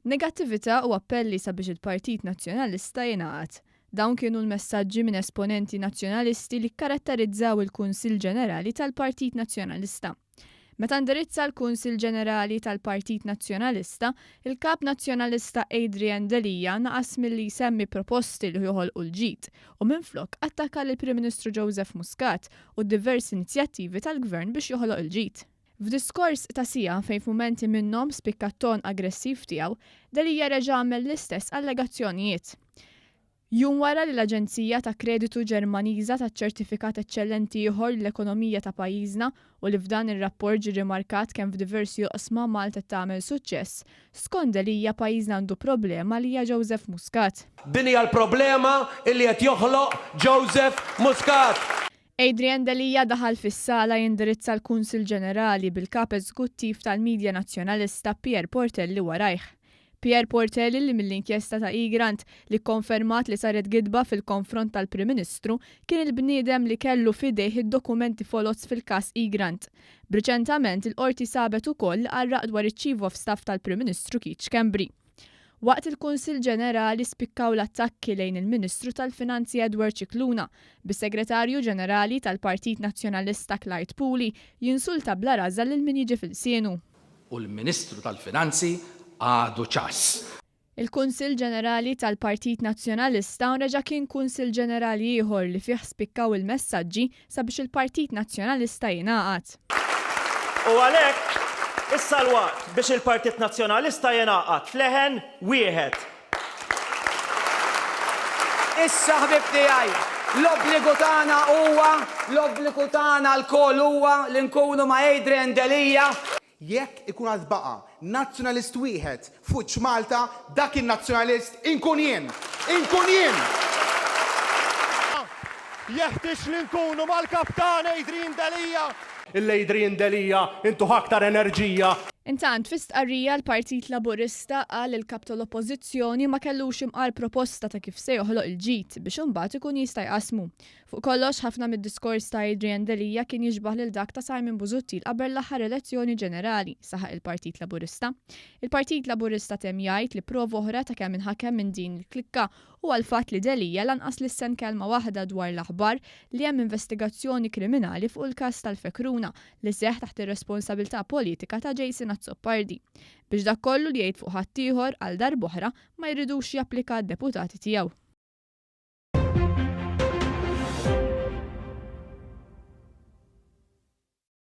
Negattività u appelli sabiex il-Partit Nazzjonalista jingħaqad. Dawn kienu l-messaġġi minn esponenti Nazzjonalisti li kkaratterizzaw il-Kunsill Ġenerali tal-Partit Nazzjonalista. Meta indirizza l-Kunsill Ġenerali tal-Partit Nazzjonalista, il-Kap Nazzjonalista Adrian Delia naqas milli jsemmi proposti li joħolqu l-ġid u minflok attakka lill-Prim Ministru Joseph Muscat u d-diversi inizjattivi tal-Gvern biex joħloq il-ġid. F'diskors ta' siegħa fejn f'mumenti minnhom spikka t-ton aggressiv tiegħu, Delia reġa' għamel l-istess allegazzjonijiet. Jum wara li l-aġenzija ta' kreditu Ġermaniża tat ċertifikat eċċellenti ieħor lill-ekonomija ta' pajjiżna u li f'dan ir-rapport ġie rimarkat kemm f'diversi oqsma Malta qed tagħmel suċċess, skont Delia pajjiżna għandu problema li hija Joseph Muscat. Din hija l-problema illi qed joħloq Joseph Muscat. Adrian Delia daħal fis-sala jindirizza l-Kunsill Ġenerali bil-Kap Eżekuttiv tal-media Nazzjonalista Pierre Portelli warajh. Pierre Portelli li mill-inkjesta ta' Egrant li kkonfermat li saret gidba fil-konfront tal-Prim Ministru kien il-bniedem li kellu f'idejh id-dokumenti foloz fil-każ Egrant. B'riċentament il-Qorti sabet ukoll li qarraq dwar iċ-Chief of Staff tal-Prim Ministru Keith Schembri. Waqt il-Kunsill Ġenerali spikkaw l-attakki lejn il-Ministru tal-Finanzi Edward Scicluna, bis-Segretarju Ġenerali tal-Partit Nazzjonalista Clyde Puli jinsulta bla raża lil min jiġi f'ilsienu. U l-Ministru tal-Finanzi għadu ċass. Il-Kunsill Ġenerali tal-Partit Nazzjonalista reġa' kien Kunsill Ġenerali ieħor li fih spikkaw il-messaġġi sabiex il-Partit Nazzjonalista jingħaqad. U għalhekk, issa l-waqt biex il-Partit Nazzjonalista jingħaqad f'leħen wieħed. Issa ħbieb tiegħi, l-obbligu tagħna huwa, l-obbligu tagħna lkoll huwa li nkunu ma' Adrian Delia. Jekk ikun għad baqa' Nazzjonalist wieħed f'wiċċ Malta, dak in-Nazzjonalist inkun jien! Inkun jien! Jeħtieġ li nkunu mal-Kaptan Adrian Delia! Lil Adrian Delia intuh aktar enerġija! Intant, fi stqarrija l-Partit Laburista qal li l-Kap tal-Oppożizzjoni ma kellux imqar proposta ta' kif se joħloq il-ġid biex imbagħad ikun jista' jqassmu. Fuq kollox, ħafna mid-diskors ta' Adrian Delia kien jixbah lil dak ta' Simon Busuttil qabel l-aħħar elezzjoni ġenerali, saħaq il-Partit Laburista. Il-Partit Laburista temm jgħid li prova oħra ta' kemm inħakem minn din il-klikka huwa l-fatt li Delia lanqas lissen kelma waħda dwar l-aħbar li hemm investigazzjoni kriminali fuq il-każ tal-Fekruna li seħħ taħt ir-responsabilità politika ta' Jason Azzopardi. Biex dak kollu li jgħid fuq ħaddieħor, għal darb'oħra, ma jridux japplika għad-deputati tiegħu.